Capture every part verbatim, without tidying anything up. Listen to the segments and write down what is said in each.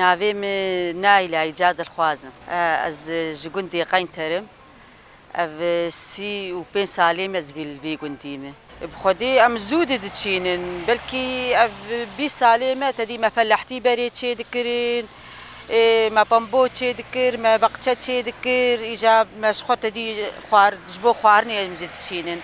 Navê min Naîla Îca Dilxwaz in. Ez ji gundê Qeynter im. Ev sî û pênc salê me ez vî, li vî gundî me. Bi xwedê em zû di diçînin. Belkî ev bîst salê me tedî me felehtî berê çêdikirin. Ê, me pembo çêdikir, me beqçe çêdikir. Îja me ji xwe tedî xwar-, ji bo xwarinê em jî diçînin.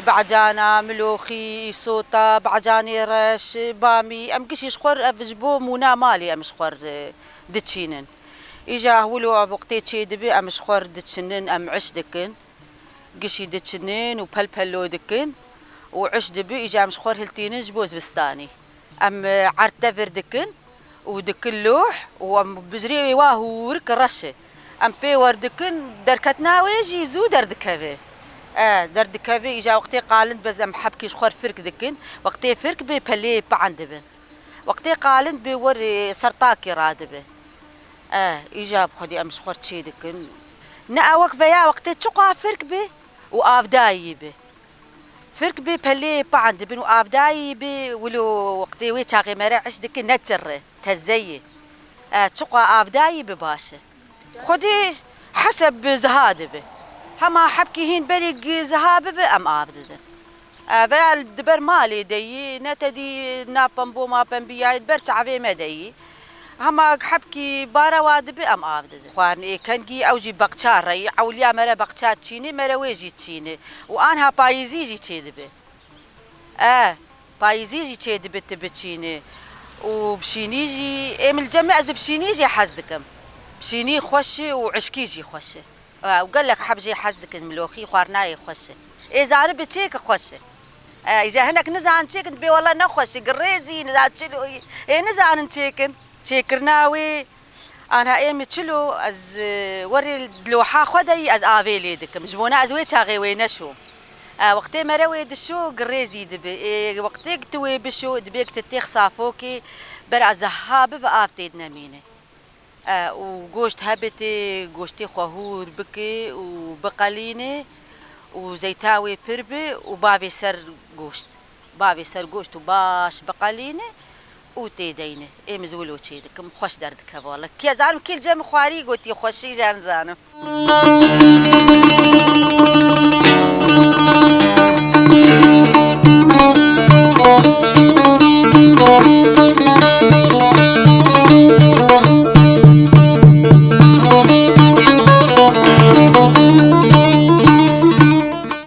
Becana, miloxî, îsota, becanê reş, bamî. Em gişî ji xwe ev ji bo mûna malê em ji xwe, e, diçînin. Îja wilo ev wextê çêdibe, em ji xwe diçinin, em iş dikin. Gişî diçinin û pelpelo dikin û iş dibe, îja em ji xwe hiltînin ji bo zivistanî. Em, e, erd tevir dikin û dikin loh û em bi zirê wê wa hûrik reş e. Em pê wer dikin, derketina wê jî zû derdikeve. E, derdikeve, îja wextê qalind bes em hebkî ji xwe firk dikin. Wextê firk bê pelê pian dibin. Wextê qalind bê werê ser takê radibe. E, îja bi xwedî em ji xwe çê dikin. Ne ewek veya wextê çiqa firk bê û avdayî bê. Firk bê pelê pian dibin û avdayî bê, wilo wextê wê çaxê me re iş dikin ne çirre, teze ye. E, çiqa avdayî bi baş e. Xwedê heseb bi ziha dibe. Hema hebkî hîn berî gi ziha bibe em av didin. E, veya di ber malê de yî, ne tedî na pembo ma pembiyayê di ber çavê me de yî. Hema hebkî barewa dibe em av didin. Xwarinê kengî ew jî bexça reyî, ewliya me re bexça çînê, me re wê jî çînê. Û anha payîzî jî çêdibe. E, payîzî jî çêdibe tu biçînî. Û bişînî jî, ê min li cem me ez bi şînî jî hez dikim. Bişînî xweş e û işkî jî xweş e. E, û gelek heb jê hez dikin, miloxî xwarinayê xweş e. Ê zanibe çêke xweş e. E, îja hinek nizanin çêkin, dibê wela ne xweş e, girêzî, nizan çilo yî. Ê nizanin çêkin. Çêkirina wê, anha ê min çilo, ez, e, werê di loha xwe de yî, ez avê lê dikim. Ji bona ez wê çaxê wê neşom. E, wextê mere wê dişo, girêzî dibe. Ê, wextê tu wê bişo, dibê tu têx safokê, ber ez ha bibe av tê dinemîne. E, û goşt hebitê, goştê xwe hûr bike û biqelîne û zeyta wê pir be û bavê ser goşt. Bavê ser goşt û baş biqelîne û tê deyne. Ê min zû wilo çê dikim, xweş derdikeve wele. Kê zanim kê li cem xwarî gotî xweşî jî nizanim.